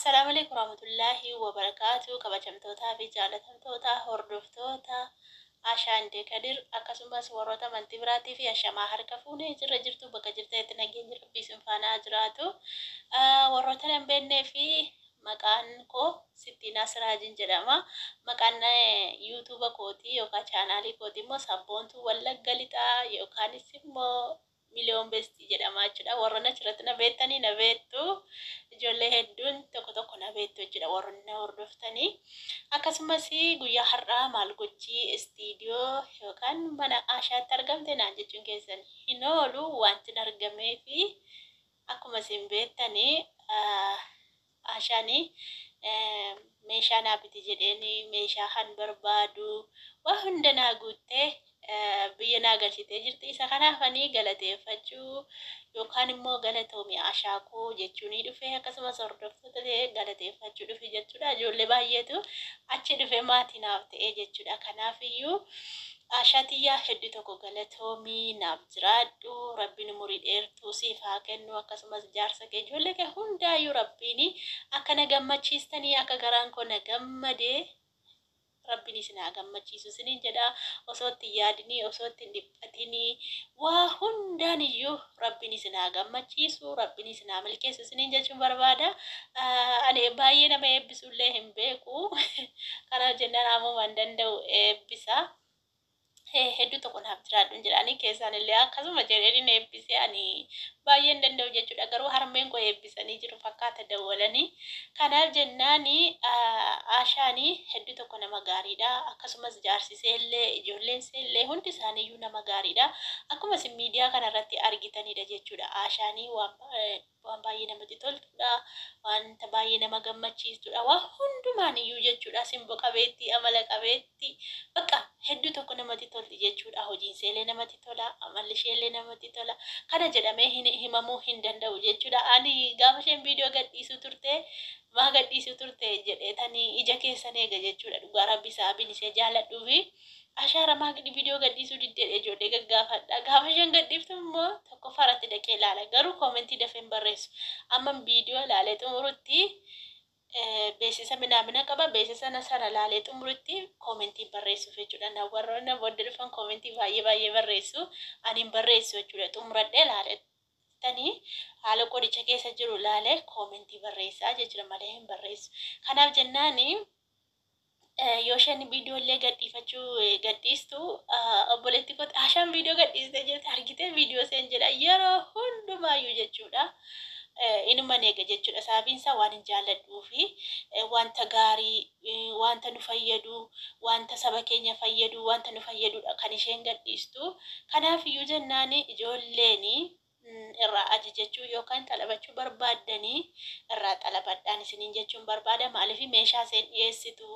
Assalaamu Aleykum Warahmatullaahi Wabarakaatuh Kabajamtootaa fi jaalatamtoota hordoftoota Ashaa and Kadir akkasumas warroota amantii biraatii fi ashamaa harka fuunee jirra jirtu bakka jirtanitti nageenyi Rabbii isin faana haa jiraatu. Warroota nan beeknee fi maqaan koo Sittiinaa Siraajin jedhama. Maqaan yuutuuba kootii yookaan chaanaalii kootii immoo Sabboontuu Wallagga Lixaa yookaanis immoo Miliyoon Bestii jedhama jechuudha. Warroonni achirratti na beektanii na beektu. Ijoollee hedduun tokko tokko na beektu jechuudha warroonni na hordoftanii. Akkasumas guyyaa har'aa maal gochii istiidiyoo yookaan mana Ashaatti argamte naan jechuun keessan hin oolu wanti argamee fi akkuma isin beektanii Ashaan meeshaa naa biti jedheen meeshaa han barbaadu waa hunda naa guuttee biyya naa galchitee jirti. Isa kanaaf ani galateeffachuu yookaan immoo galatoomi Ashaa koo jechuunii dhufe akkasumas hordoftoota ta'e galateeffachuu dhufe jechuudha. Ijoollee baay'eetu achi dhufe maatii naaf ta'e jechuudha. Kanaaf iyyuu Ashaa tiyyaa hedduu tokko galatoomi naaf jiraadhu Rabbiin umurii dheertuu siif haa kennu akkasumas jaarsa kee ijoollee kee hundaayyuu Rabbiin akka na gammachiistanii akka garaan koo na gammadee Rabbiin isin haa gammachiisu isiniin jedha osoo itti hin yaadinii osoo itti hin dhiphatinii waa hundaan iyyuu Rabbiin isin haa gammachiisu Rabbiin isin haa milkeessu isiniin jechuun barbaada. Ani baay'ee nama eebbisuullee hin beeku kanaaf jennaan ammuma hin danda'u eebbisa. Hedduu tokko naaf jiraadhu jedhanii keessaan illee akkasuma jedheen eebbisee ani baay'ee hin danda'u jechuudha. Garuu harmeen koo eebbisanii jiru fakkaata dawwalanii. Kanaaf jennaani Ashaani hedduu tokko nama gaariidha. Akkasumas jaarsisee illee ijoolleen isee illee hundi isaaniiyyuu nama gaariidha. Akkuma isin miidiyaa kanarratti argitanidha jechuudha. Ashaanii waan baay'ee namatti toltudha. Wanta baay'ee nama gammachiistudha. Waan hundumaan iyyuu jechuudha. Simbo qabeetti, amala qabeetti. Bakka hedduu tokko namatti tolti jechuudha. Hojiin isheellee namatti tola. Amalli isheellee namatti tola. Kana jedhamee hin himamuu hin danda'u jechuudha. Ani gaafa isheen viidiyoo gadhiisuu turte maa gadhiisuu turte jedheetanii ija keessan eega jechuudha. Dhugaa Rabbi sababiin ishee jaalladhuu fi Ashaara maa viidiyoo gadhiisuu diddeedha ijoollee gaggaafadha. Gaafa isheen gadhiiftu immoo tokkoffaa irratti dhaqee ilaala. Garuu koomentii dafee hin barreessu. Amma viidiyoo ilaalee xumurutti beeksisa minaamina qaba. Beeksisa sana ilaalee xumurutti koomentii barreessuuf jechuudha. Na warroonni na booddee dhufan koomentii baay'ee baay'ee barreessu. Ani hin barreessu jechuudha. Xumuradhee ilaalee tanii haala qodicha keessa jiru ilaalee koomentii barreessaa jechuudha malee hin barreessu. Kanaaf jennaani yoo isheen viidiyoo illee gadhiifachuu gadhiistu obboleetti kooti Ashaan viidiyoo gadhiistee jirti argitee viidiyoo isheen jedha yeroo hundumaayyuu jechuudha. Inuman eega jechuudha. Sababiin isaa waan hin jaalladhuu fi wanta gaarii wanta nu fayyadu wanta saba keenya fayyadu wanta nu fayyadudha kan isheen gadhiistu. Kanaaf iyyuu jennaan ijoolleen irraa ajajachuu yookaan xalabachuu barbaaddanii irraa xalabadhaan isiniin jechuun barbaada. Maaliif meeshaa isheen dhiyeessitu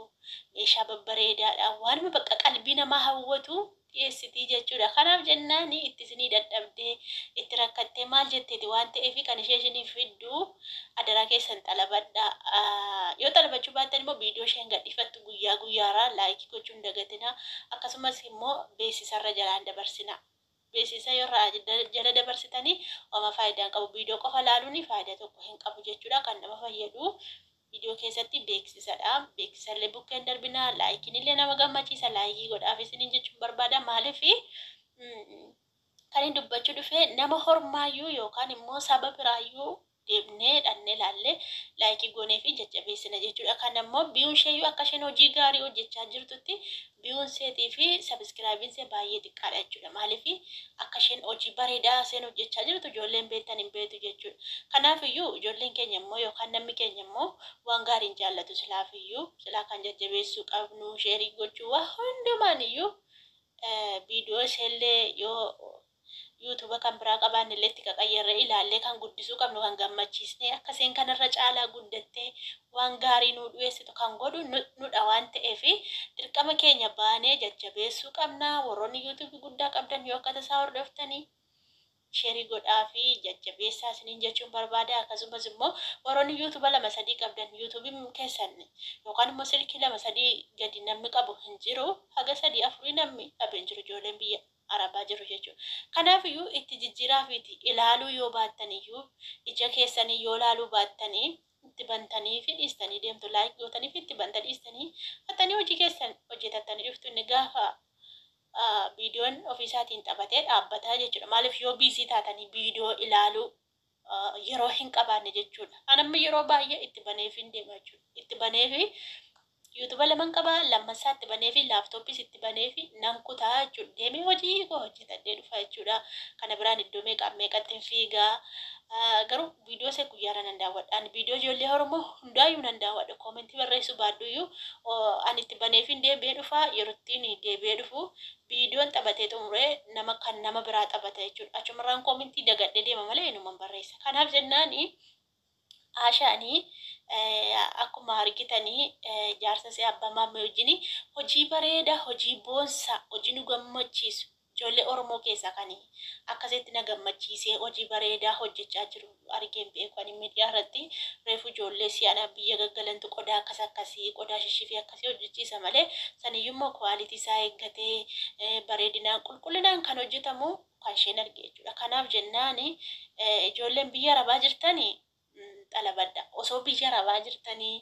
meeshaa babbareedaadha. Waanuma bakka qalbii namaa hawwatu dhiyeessitii jechuudha. Kanaaf jennaan itti isinii dadhabdee itti rakkattee maal jetteeti waan ta'eef kan ishee isiniif fiddu adaraa keessan xalabadha. Yoo xalabachuu baattan immoo viidiyoo isheen gadhiifattu guyyaa guyyaaraa laayikii gochuun dagatina. Akkasumas immoo beeksisarra jalaan dabarsina. Beeksisa yoo irraa jala dabarsitanii homa faayidaa hin qabu. Viidiyoo qofa ilaaluun faayidaa tokko hin qabu jechuudha. Kan nama fayyadu viidiyoo keessatti beeksisadha. Beeksisa illee bukkeen darbina. Laayikiin illee nama gammachiisa. Laayikii godhaaf isiniin jechuun barbaada. Maaliif kan hin dubbachuu dhufe nama hormaayyuu yookaan immoo saba biraayyuu deemnee dhannee laallee laayikii goonee fi jajjabeessina jechuudha. Kan ammoo biyuun isheeyyuu akka isheen hojii gaarii hojjechaa jirtutti biyuun seetii fi sabiskiraabiin see baay'ee xiqqaadha jechuudha. Maaliif akka isheen hojii bareedaa isheen hojjechaa jirtu ijoolleen beektan hin beektu jechuudha. Kanaaf iyyuu ijoolleen keenya immoo yookaan namni keenya immoo waan gaarii hin jaallatu silaaf iyyuu silaa kan jajjabeessuu qabnu sheerii gochuu waa hundumaan iyyuu viidiyoo isheellee yoo yuutuuba kan biraa qabaanne illee itti qaqayyarree ilaallee kan guddisuu qabnu kan gammachiisnee akka isheen kanarra caalaa guddattee waan gaarii nuu dhiyeessitu kan godhu nudha waan ta'eef dirqama keenya baanee jajjabeessuu qabna. Warroonni yuutuubii guddaa qabdan yoo akka tasaa hordoftanii sheerii godhaa fi jajjabeessaa isiniin jechuun barbaada. Akkasumas immoo warroonni yuutuuba lama sadii qabdan yuutuubiin keessan yookaan immoo silkii lama sadii gadi namni qabu hin jiru. Haga sadii afurii namni dhabe hin jiru ijoolleen biyya Arabaa jiru jechuudha. Kanaaf iyyuu itti jijjiiraafiiti ilaaluu yoo baattan iyyuu ija keessanii yoo ilaaluu baattanii Itti bantanii fi dhiistanii deemtu, like gootanii fi itti banta dhiistanii hattanii hojii keessan hojjetattanii dhuftu. Inni gaafa viidiyoon ofiisaatiin taphatee dhaabbataa jechuudha. Maaliif yoo busy taatanii viidiyoo ilaaluu yeroo hin qabaanne jechuudha. An amma yeroo baay'ee itti baneef hin deema jechuudha. Itti baneefi YouTube laman qabaa, lammassaa itti baneefi, laaptooppiis itti baneefi nan kutaa jechuudha. Deemee hojii koo hojjetadhee dhufa jechuudha. Kana biraan iddoo meeqa meeqatti hin fiigaa. Garuu viidiyoo isa guyyaarra nan daawwadha. Ani viidiyoo ijoollee Oromoo hundaayyuu nan daawwadha. Koomentii barreessuu baadhuyyuu ani itti baneefin deebi'ee dhufa. Yeroo ittiin deebi'ee dhufu viidiyoon taphatee xumuree nama kan nama biraa taphata jechuudha. Achumarraan koomentii dagadhee deema malee inuman barreessa. Kanaaf jennaani Ashaanii akkuma argitanii jaarsa isee abbaa maammee wajjin hojii bareedaa, hojii boonsaa, hojii nu gammachiisu, ijoollee Oromoo keessaa kan akkasitti na gammachiisee hojii bareedaa hojjechaa jiru argeen beeku ani miidiyaa irratti. Reefu ijoollee si'ana biyya gaggalantu qodaa akkas akkasii, qodaa shishifii akkasii hojjechiisa malee, saniyyummoo quality isaa eeggatee bareedinaan qulqullinaan kan hojjetamu kan isheen arge jechuudha. Kanaaf jennaani ijoolleen biyya arabaa jirtanii xalabadha. Osoo biyya arabaa jirtanii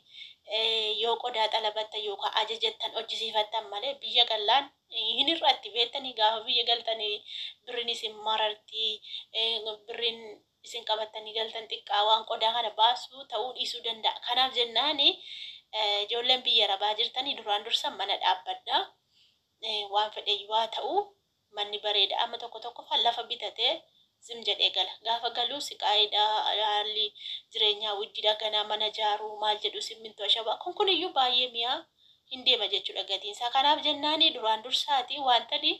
yoo qodaa xalabattan yookaan ajajattan hojjisiifattan malee biyya gallaan hin hir'atti beektanii. Gaafa biyya galtanii birriin isin mararti, birriin isin qabattanii galtan xiqqaa waan qodaa kana baasu ta'uu dhiisuu danda'a. Kanaaf jennaani ijoolleen biyya arabaa jirtanii duraan dursa mana dhaabbadha. Waan fedhe haa ta'u, manni bareeda. Amma tokko tokko fa lafa bitatee zim jedhee gala. Gaafa galuu siqaayidha, haalli jireenyaa widdiidha, ganaa mana jaaruu maal jedhu, simmintoo, ashabaa kun kuniyyuu baay'ee mi'aa hin deema jechuudha gatiinsaa. Kanaaf jennaani duraan dursaati wantani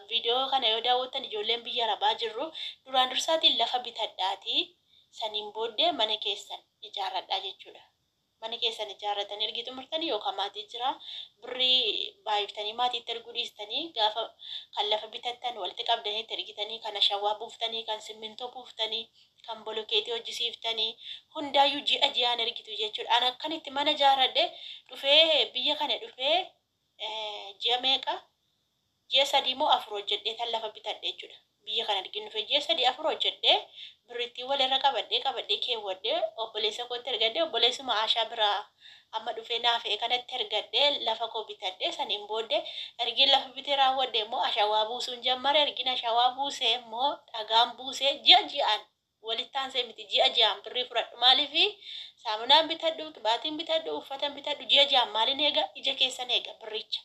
viidiyoo kana yoo daawwattan, ijoolleen biyya arabaa jirru duraan dursaatiin lafa bitadhaati, saniin booddee mana keessan ijaarradhaa jechuudha. Mana keessan ijaarratanii ergi xumurtanii yookaan maatii jira, birrii baay'iftanii maatiitti erguu dhiistanii, gaafa kan lafa bitattan walitti qabdanii itti ergitanii, kan ashawaa buuftanii, kan simmintoo buuftanii, kan bolokeetii hojjisiiftanii hundaayyuu ji'a ji'aan ergitu jechuudha. An akkanitti mana ijaarradhe dhufee, biyya kana dhufee ji'a meeqa, ji'a 3 moo 4 hojjedhee tan lafa bitadhe jechuudha. Biyya kana arginu dhufee ji'a 3 4 hojjedhee, birrittii walirra qabadhee qabadhee keewwadhee, obboleessa kootti ergadhee, obboleessuma Ashaa biraa amma dhufee naafee kanatti ergadhee, lafa koo bitadhee. Saniin booddee ergiin lafa bitee raawwadhe immoo ashawaa buusuun jammare. Ergiin ashawaa buusee immoo dhagaan buusee, ji'a ji'aan walitti aansee miti, ji'a ji'aan birrii fudhadhu. Maaliifi saamunaan bitadhu, qibaatiin bitadhu, uffatan bitadhu, ji'a ji'aan maaliin eega? Ija keessan eega, birricha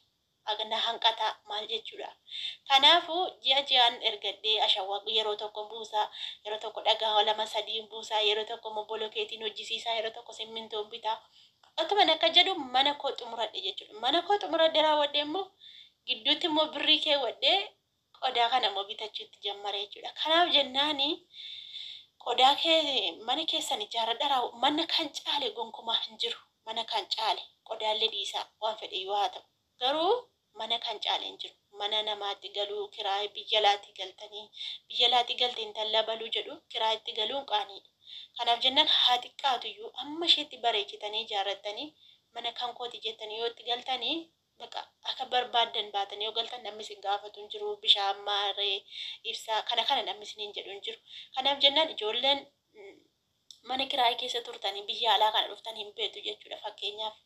agna hanqataa maal jechuudha. Kanaafuu ji'a ji'aan ergadhee ashawaa yeroo tokko buusaa, yeroo tokko dhagaa lama sadii buusaa, yeroo tokko immoo bolokeetiin hojjisiisaa, yeroo tokko simmintoon bitaa. Otuma akka jedhu mana koo xumuradhe jechuudha. Mana koo xumuradhe raawwadhe immoo gidduutti immoo birrii keewwadhee qodaa kana immoo bitachuutti jammare jechuudha. Kanaaf jennaani qodaa kee mana keessan ijaarradha. Mana kan caale gonkumaa hin jiru. Mana kan caale qodaallee dhiisaa, waan fedhe yoo haa ta'u. Garuu mana kan caale hin jiru. Mana namaatti galuu, kiraayii biyya laatti galtanii, biyya laatti galte intala baluu jedhu, kiraayitti galuun qaaniidha. Kanaaf jennaan haa xiqqaatu iyyuu amma isheetti bareechitanii ijaarrattanii, mana kan kooti jettanii yoo itti galtanii, bakka akka barbaaddan baatanii yoo galtan namni isin gaafatu hin jiru. Bishaan maaree, ibsaa kana kana namni isiniin jedhu hin jiru. Kanaaf jennaan ijoolleen mana kiraayii keessa turtanii biyya alaa kana dhuftan hin beektu jechuudha fakkeenyaaf.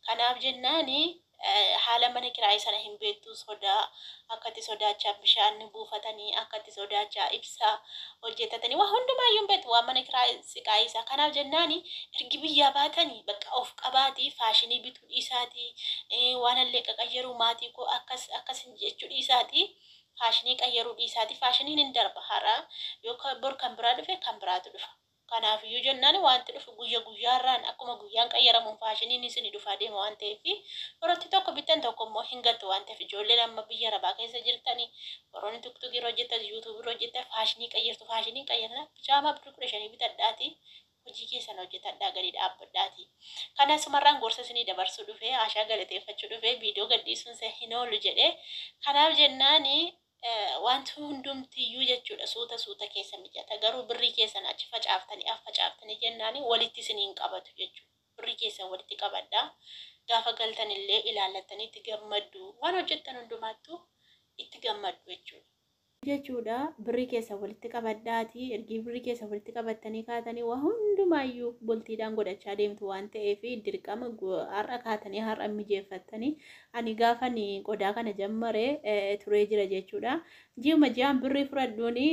Kanaaf jennaani haala mana kiraayii sana hin beektu, sodaa akkatti sodaachaa bishaan buufatanii, akkatti sodaachaa ibsaa hojjetatanii, waa hundumaayyuu hin beektu waan mana kiraayii siqaayii isaa. Kanaaf jennaani ergi biyyaa baatanii bakka of qabaatii faashinii bituu dhiisaatii, waan allee qaqayyaruu, maatii koo akkas akkas jechuu dhiisaatii, faashinii qayyaruu dhiisaatii. Faashiniin hin darba, har'a yookaan bor kan biraa dhufe, kan biraatu dhufa. Kanaafiyyuu jennaan wanti dhufu guyya guyyaarraan akkuma guyyaan qayyaramuun faashiniin isin dhufaa deema waan ta'eef, yerootti tokko bittan tokko immoo hin gattu waan ta'eef, ijoolleen amma biyya arabaa keessa jirtanii, warroonni TikTokii irra hojjetan, YouTubeii irra hojjetan, faashinii qayyartu, faashinii qayyarna, pijaamaa birrii 15 bitadhaati hojii keessan hojjetadhaa, gadi dhaabbadhaati. Kana sumarraan gorsa isinii dabarsuu dhufee, Ashaa galateeffachuu dhufee, viidiyoo gadhiisuun isa hin oolu jedhee. Kanaaf jennaani wanti hundumtiyyuu jechuudha suuta suuta keessa mijata. Garuu birrii keessan achi facaaftanii af facaaftanii jennaani walitti isiniin qabatu jechuudha. Birrii keessan walitti qabadhaa. Gaafa galtan illee ilaallattanii itti gammaddu. Waan hojjettan hundumaattuu itti gammaddu jechuudha. Jechuudha, birrii keessa walitti qabadhaatii, ergii birrii keessa walitti qabattanii kaatanii waa hundumaayyuu bultiidhaan godhachaa deemtu waan ta'eef, dirqama har'a kaatanii har'a mijeeffattanii. Ani gaafan qodaa kana jammare turee jira jechuudha. Ji'uma ji'aan birrii fudhadhuuni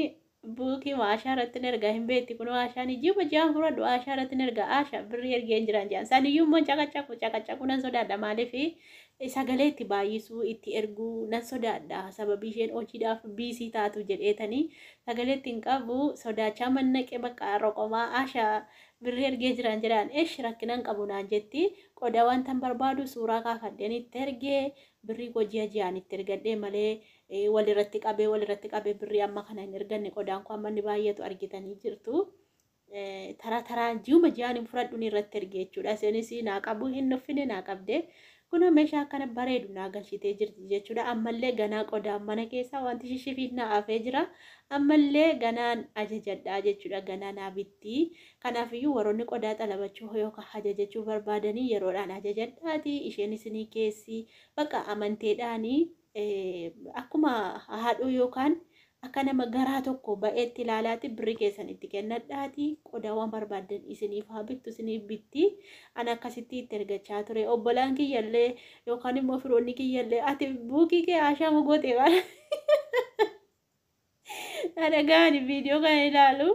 buukii Ashaa irratti ergaa hin beekti. Kun Ashaan ji'uma ji'aan fudhadhu Ashaa irratti ergaa, "Asha, birrii ergee hin jiran" jedhan. Saniyyuu immoo caqacaqu caqacaqu nan sodaadha. Maaliif? Sagalee itti baay'isuu, itti erguu nan sodaadha. Sababii isheen hojiidhaaf busy taatu jedheetanii sagalee itti hin qabu sodaachaa mannaqee bakka roqomaa, "Asha, birrii ergee jiran" jedhaan. "Esh, rakkinan qabu" naan jetti. Qodaa wanta barbaadu suuraa kaafadheen itti ergee, birrii koo ji'a ji'aan itti ergadhee malee walirratti qabee birrii amma kana hin erganne. Qodaan koo amma inni baay'atu argitanii jirtu. Taraa taraan ji'uma ji'aan hin fudhadhuun irratti erge jechuudha. Isheenis naa qabu hin nuffine, naa qabde. Kunoo meeshaa akkana bareedu naa galchitee jirti jechuudha. Ammallee ganaa qodaan mana keessaa wanti shishifiin naa hafee jira. Ammallee ganaan ajajadhaa jechuudha. Ganaa naa bitti. Kanaafiyyuu warroonni qodaa xalabachuu yookaan ajajachuu barbaadanii yeroodhaan ajajadhaati. Isheen isinii keessi bakka amanteedhaanii akkuma haadhoo yookaan akka nama garaa tokko ba'eetti ilaalaati, birrii keessan itti kennadhaati, qodaa waan barbaaddan isiniif haa bittu, isiniif bitti. Ani akkasitti itti ergachaa ture. Obbolaan kiyyallee yookaan immoo firoonni kiyyallee, "Ati buukii kee Ashaa goote kana dhagaani viidiyoo kana ilaalu,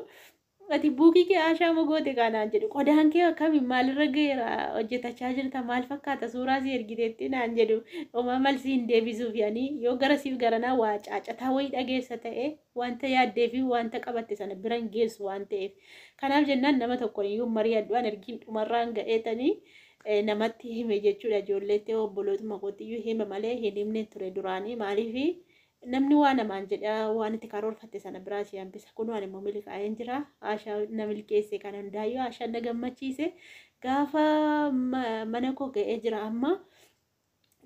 ati buukii kee Ashaa goote kanaan" jedhu. "Qodaan kee akkamiin maalirra ga'eera? Hojjetachaa jirta? Maal fakkaata? Suuraa si ergiteetti" naan jedhu. Homaa malsii hin deebisuuf yaanii yoo garasiif garanaa waa caacataa wayii dhageessa ta'e, wanta yaaddee fi wanta qabatte sana bira hin geessu waan ta'eef. Kanaaf jennaan nama tokkoon iyyuu mari'adhu, an ergiin dhumarraan ga'eetanii namatti hime jechuudha. Ijoolleetti, obbolootuma kootti iyyuu hime malee hin himne ture duraanii. Maaliifi? Namni waa namaan jedha, waan itti karoorfatte sana biraa si hambisa. Kun waan immoo milkaa'een jira. Ashaa na milkeesse. Kana hundaayyuu Ashaan na gammachiise. Gaafa mana koo ga'ee jira amma,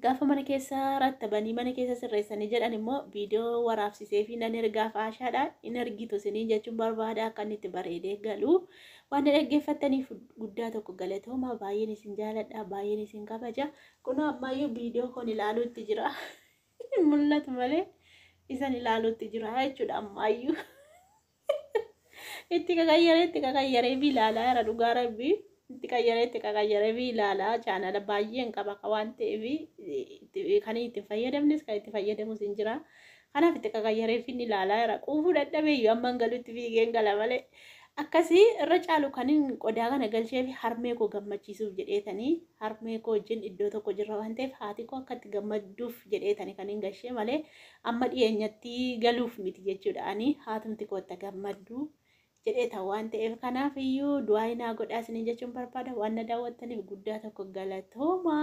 gaafa mana keessa rattabanii mana keessa sirreessanii jedhan immoo viidiyoo waraabsisee fi nan ergaaf Ashaadha. In argitu isiniin jechuun barbaada, akka inni itti bareedee galu. Waan na dhaggeeffattaniif guddaa tokko galatooma. Baay'een isin jaaladha, baay'een isin kabaja. Kunoo ammayyuu viidiyoo kun ilaaluutti jira, mul'atu malee isan ilaaluutti jira jechuudha. Ammayyuu itti qaqayyaree fi ilaalaa jira. Dhugaa Rabbii, itti qaqayyaree fi ilaalaa. Chaanala baay'een qaba waan ta'eef, kan itti fayyadamnes kan itti fayyadamus hin jira. Kanaaf itti qaqayyaree fi ilaalaa jira. Quufuu dadhabeeyyuu amman galutti fiigeen gala malee. Akkasii irra caalu kan qodaa kana galchee fi harmee koo gammachiisuuf jedheetanii, harmee koo wajjin iddoo tokko jirra waan ta'eef, haati koo akka itti gammadduuf jedheetanii kan hin galchee malee amma dhiyeenyatti galuuf miti jechuudha. Ani haatumti koo itti gammaddu jedheeta waan ta'eef, kanaaf iyyuu du'aa naa godhaa isinii jechuun barbaada. Waan na daawwattaniif guddaa tokko galatooma.